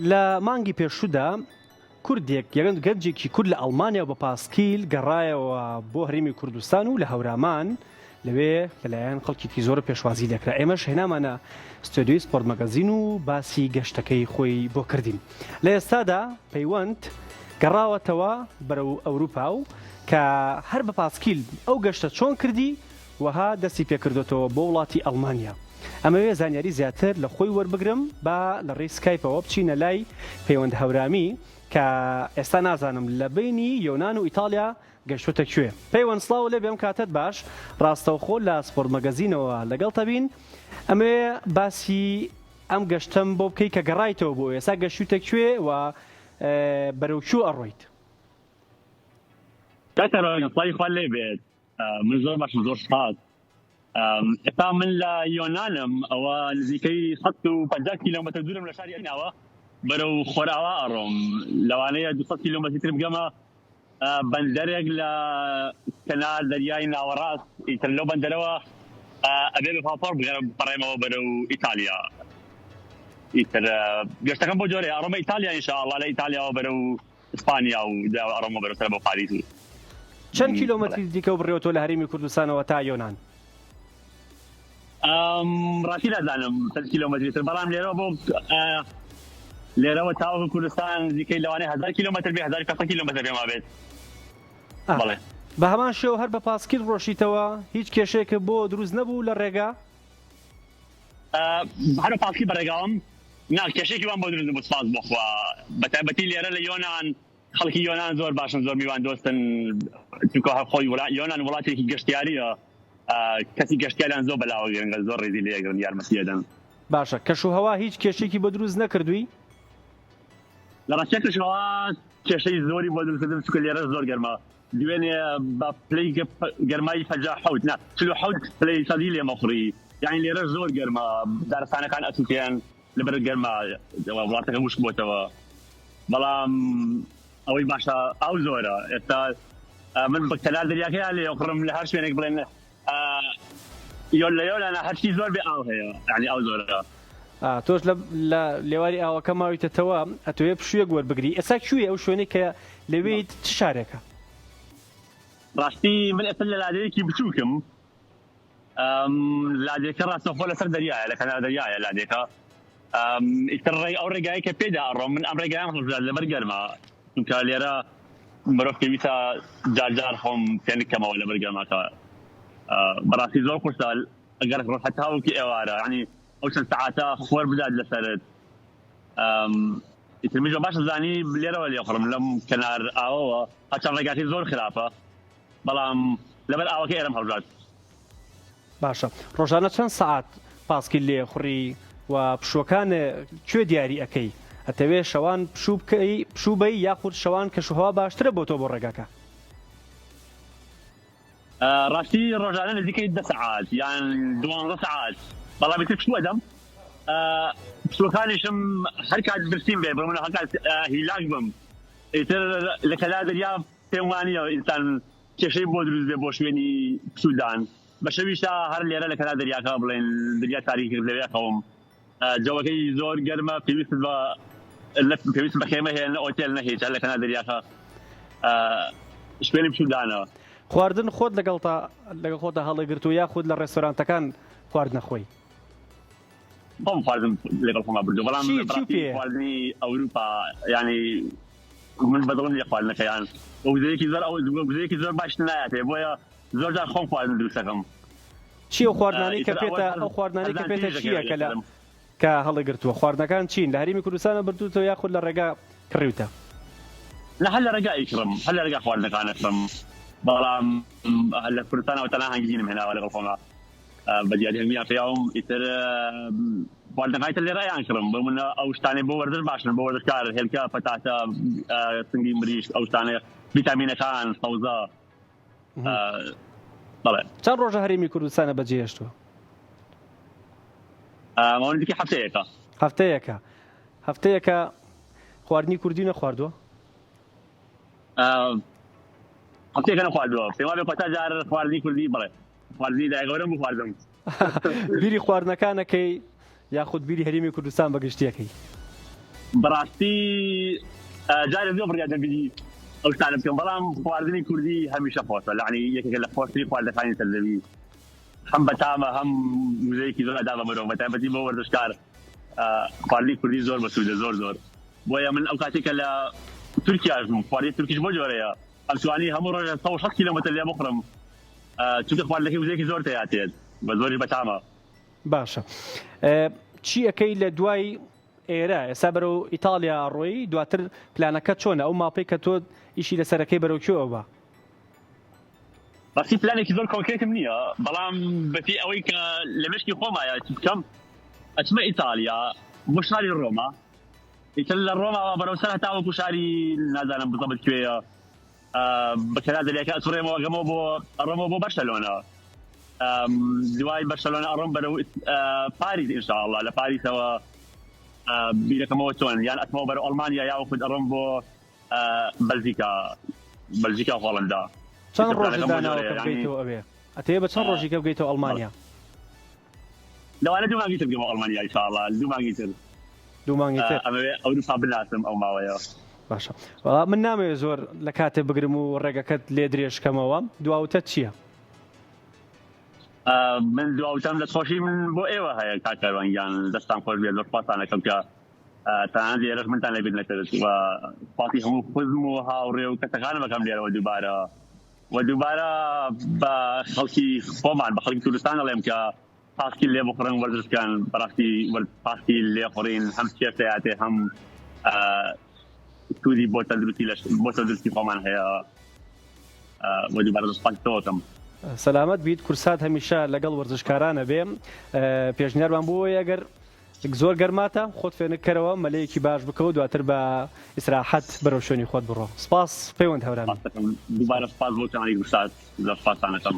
لە مانگی پێشوودا کوردێک یان گەنجێکی کورد لە ئەڵمانیا بە پاسکیل گەڕایەوە بۆ هەرێمی کوردستان و لە هەورامان لەوێ لەلایەن خەڵکێکی زۆر پێشوازی لێکرا ئێمەش هێنامانە ستۆدیۆی سپۆرت مەگەزین و باسی گەشتەکەی خۆی بۆ کردین لە ئێستادا پەیوەند گەڕاوەتەوە بەرەو ئەوروپا و کە هەر بە پاسکیل ئەو گەشتە چۆن کردی وەها دەستی پێکردۆتەوە بۆ وڵاتی ئەڵمانیا. ئەمەوێ زانیاری زیاتر لە خۆی وەربگرم با لە ڕێی سکایپەوە بچینە لای پەیوەند هەورامی کە ئێستا نازانم لە بەینی یۆنان و ئیتاڵیا گەشتۆتە کوێ. پەیوەند سڵاو لێبێ ئەم کاتەت باش ڕاستەوخۆ لە سپۆرت مەگەزینەوە لەگەڵتە بین ئەمەوێ باسی ئەم گەشتەم بۆ بکەی کە گەڕایتەوە بۆ ئێستا گەشتویتە کوێ و بەرەو کوێ ئەڕۆیت؟ کاک کاروان سڵاوی خوا لێ بێت من زۆر باشم زۆر سپاس ئێستا من لە یۆنانم ئەوە نزیکەی 150 کیلۆمەتر دوورم لە شاری ئەناوە بەرەو خۆراوا ئەڕۆم لەوانەیە 200 کیلۆمەتری تر بگەمە بەندەرێک لە کەنار دەریای ناوەڕاست ئیتر لەو بەندەرەوە ئەبێ بە پاپۆڕ بپەڕێمەوە بەرەو ئیتالیا ئیتر گەشتەکەم بۆ جۆرێ ئەڕۆمە ئیتالیا ئینشاءڵڵا لە ئیتالیاوە بەرەو ئیسپانیا و داوە ئەڕۆمەوە بەرەو سەر بۆ پاریس و چەند کیلۆمەتری دیکە و بڕێتەوە لە هەرێمی کوردستانەوە تا یۆنان؟ ڕاستی نازانم چەند کیلۆمەتری تر بەڵام لێرەوە بۆ لێرەوە تاوەکو کوردستان نزیکەی لەوانەیە 1000 کیلۆمەتر بێ 1500 کیلۆمەتر پێم وابێت بەڵێ بە هەمان شێوە هەر بە پاسکیل ڕۆشیتەوە هیچ کێشەیەکە بۆ دروست نەبوو لە ڕێگا؟ هەر بە پاسکیل بەڕێگاوم نا کێشەیەکی وام بۆ دروست نەبوو سپاس بۆ خوا بەتایبەتی لێرە لە یۆنان خەڵکی یۆنان زۆر باشن زۆر میوان دۆستن چونکە هەر خۆی وڵا یۆنان وڵاتێکی گەشتیاریە کەسی گەشتیاریان زۆر بەلاوە گرنگە زۆر ڕێزی لێگرن یارمەتی ئەدەن. باشە کەش و هەوا هیچ کێشەیەکی بۆ دروست نەکردووی؟ لە ڕاستیا کەش و هەوا کێشەی زۆری بۆ دروست کردم چونکە لێرە زۆر گەرمە دوێنێ بە پلەی گەرمای 57 نا 47 پلەی سەدی لێمە خوڕی یعنی لێرە زۆر گەرمە دارستانەکان ئەسووتێن لەبەر گەرما وڵاتەکە وشک بۆتەوە بەڵام ئەوەی باشە ئاو زۆرە ئێستا من بە کەنار دەریاکەیان لێ خڕم لە هەر شوێنێک بڵێن یۆن لە یۆنانە هەرچی زۆر بێ ئاو هەیە یعنی ئاو زۆرە تۆش لە لێواری ئاوەکە ماویتەتەوە ئەتوێ پشوویەک وەربگری ئێستا کوێ ئەو شوێنەی کە لەوێیت چ شارێکە؟ ڕاستی من ئێستا لە لادێیەکی بچووکم لادێکە ڕاستەوخۆ لەسەر دەریایە لە کەنار دەریایە لادێکە ئیتر ڕێ ئەو ڕێگای کە پێدا ئەڕۆم من ئەم ڕێگایان هەڵبژارد لەبەر گەرما چونکە لێرە مرۆڤ پێویستە جار جار خۆم فێنک کەمەوە لەبەر گەرماکە بەڕاستی زۆر قورسە ئەگەر ڕۆ هەتاوەکی ئێوارە ینی ئەو چەند سەعاتە خۆر بدات لەسەرت ئیتر منیش باش زانی لێرەوە لێخڕم لەم کەنار ئاوەوە هەرچەند ڕێگاکەی زۆر خراپە بەڵام لەبەر ئاوەکە ئێرەم هەڵبژارد. باشە ڕۆژانە چەند سەعات پاسکیل لێ خوڕی و پشووەکان کوێ دیاری ئەکەی ئەتەوێ شەوان پشوو بکەی پشوو بەی یاخود شەوان کەشوهەوا باشترە بۆ تۆ بۆ ڕێگاکە؟ ڕاستی ڕۆژانە نزیکەی دە سەعات یان دوانزە سەعات بەڵام ئیتر پشوو ئەدەم پشووەکانیشم هەر کات برسیم بێ بۆ من هەر کات هیلاک بم ئیتر لە کەلا دەریا پێم وانییە ئینسان کێشەی بۆ دروست بێ بۆ شوێنی پشوودان بە شەویشا هەر لێرە لە کەنار دەریاکە بڵێن دنیا تاریک کرد لەوێ ئەخەوم جەوەکەی زۆر گەرمە پێویست بە پێویست بە خێمە هەیە نە ئۆتێل نە هیچ هەر لە کەنار دەریاکە شوێنی پشوودانە. خواردن خۆت لەگەڵتا لەگەڵ خۆتا هەڵەگرتووە یاخود لە ڕێستۆرانتەکان خواردنە خۆی؟ خۆم خواردن لەگەڵ خۆما بردووە بەڵام چی چی پێ خواردنی ئەوروپا یعنی من بەدڵم نیە خواردنەکەیان وزەیەکی زۆر ئەو وزەیەکی زۆر باش نایاتێ بۆیە زۆر جار خۆم خواردن دروستەکەم چی ئەو خواردنانەی کە پێتە ئەو خواردنانەی کە پێتە چییە کە لە کە هەڵگرتووە خواردنەکان چین لە هەرێمی کوردستانە بردووتەوە یاخود لە ڕێگا کڕیوتە؟ لە هەر لە ڕێگا ئەیکڕم هەر لە ڕێگا خواردنەکان ئەکڕم بەڵام لە کوردستانەوە تەنها هەنگوینم هێناوە لەگەڵ خۆما بە دیاری هەنگوینیان پێیاوم ئیتر خواردنەکانی تر لێرە ئەیان کڕم بۆ من ئەو شتانەی بۆ وەرزش باشن بۆ وەرزشکار هێلکە پەتاتە سنگی مریشک ئەو شتانەیە ڤیتامینەکان سەوزە بەڵێ چەند ڕۆژە هەرێمی کوردستانە بەجێهێشتووە؟ ئەوە نزیکی هەفتەیەکە. هەفتەیەکە هەفتەیەکە خواردنی کوردی نەخواردووە؟ هەفتەیەکە نەخواردووە پێم وابێ کۆتا جار خواردنی کوردی بڵێ خواردنی دایە گەورەم بوو خواردم. بیری خواردنەکانەکەی یاخود بیری هەرێمی کوردستان بە گشتیەکەی؟ بەڕاستی جارێ زۆر بڕیار دەبی ئەو شتانە بکەم بەڵام خواردنی کوردی هەمیشە خۆشە لەعنی یەکێکە لە خۆشترین خواردنەکانی سەر زەوی هەم بەتامە هەم وزەیەکی زۆر ئەدا بە مرۆڤ بەتایبەتی بۆ وەرزشکار خواردنی کوردی زۆر بەسوودە زۆر زۆر بۆیە من ئەو کاتێک کە لە تورکیاش بووم خواردنی تورکیش بۆ جۆرەیە ئەمتوانی هەموو ڕۆژێ 160 کیلۆمەتر لێ بخڕم چونکە خواردنەکەی وزەیەکی زۆر تیاتێت بە زۆریش بەتامە. باشە چی ئەەکەی لە دوای ئێرە ئێستا بەرەو ئیتاڵیا ئەڕۆی دواتر پلانەکە چۆنە ئەو ماپەی کە تۆ ئیشی لەسەرەکەی بەرەو کوێ ئەوبا؟ ڕاستی پلانێکی زۆر کۆنکرێتم نییە بەڵام بەپێی ئەوەی کە لە مێشکی خۆمایە چی بکەم ئەچمە ئیتالیا بۆ شاری ڕۆما ئیتر لە ڕۆماوە بەرەو سەر هەتاوەکو شاری نازانم بزەبت کوێیە بە کەنار دەریاکە ئەسوڕێمەوە گەمەوە بۆ ئەڕۆمەوە بۆ بەرشەلۆنە دوای بەرشەلۆنە ئەڕۆم بەرەو پاریس ئینشاءاللە لە پاریسەوە بیرەکەمەوە چۆن یان ئەچمەوە بەرەو ئەڵمانیا یاوەخود ئەڕۆم بۆ بەلجیکا بەلجیکا و هۆڵندا. چەند ڕۆژت داناوە کە بگەیتەوە ئەوێ؟ ئەتەوێ بە چەند ڕۆژیکە بگەیتەوە ئەڵمانیا؟ لەوانە دوو مانگی تر بگەمەوە ئەڵمانیا ئینشاءاللە دوو مانگی تر. دوو مانگی تر. ئەمەوێ ئەوروپا بناسم ئەو ماوەیە. باشە وەڵا من نامەوێ زۆر لە کاتێ بگرم و ڕێگەکەت لێ درێژ کەمەوە دواوتەت چییە؟ من دواوتەم دەستخۆشی من بۆ ئێوە هەیە کاک کاروان گیان دەستان خۆش بێت زۆر سوپاستان ئەکەم کە تەنانەت لێرەش منتان لەبیر نەکرد و سوپاسی هەموو خزم و هاوڕێ و کەسەکانم ئەکەم لێرەوە دووبارە و دووبارە بە خەڵکی خۆمان بە خەڵکی کوردستان ئەڵێم کە پاسکیل لێ بخوڕن وەرزش بکەن بەڕاستی پاسکیل لێخوڕین هەم چێژ دەیاتێ هەم سوودی بۆ تەندروستی لەش بۆ تەندروستی خۆمان هەیە و دووبارە سوپاسی تۆ ئەکەم. سەلامەت بیت کورسات هەمیشە لەگەڵ وەرزشکارانە بێ پێشنیارمان بۆ ئەوەیە گەر زۆر گەرماتە خۆت فێنک کەرەوە مەلەیەکی باش بکەوە دواتر بە ئیسراحەت بەرەو شوێنی خۆت بڕۆ سپاس پەیوەند هەورامی. دووبارە سپاس بۆ کانی کورسات زۆر سپاستان ئەکەم.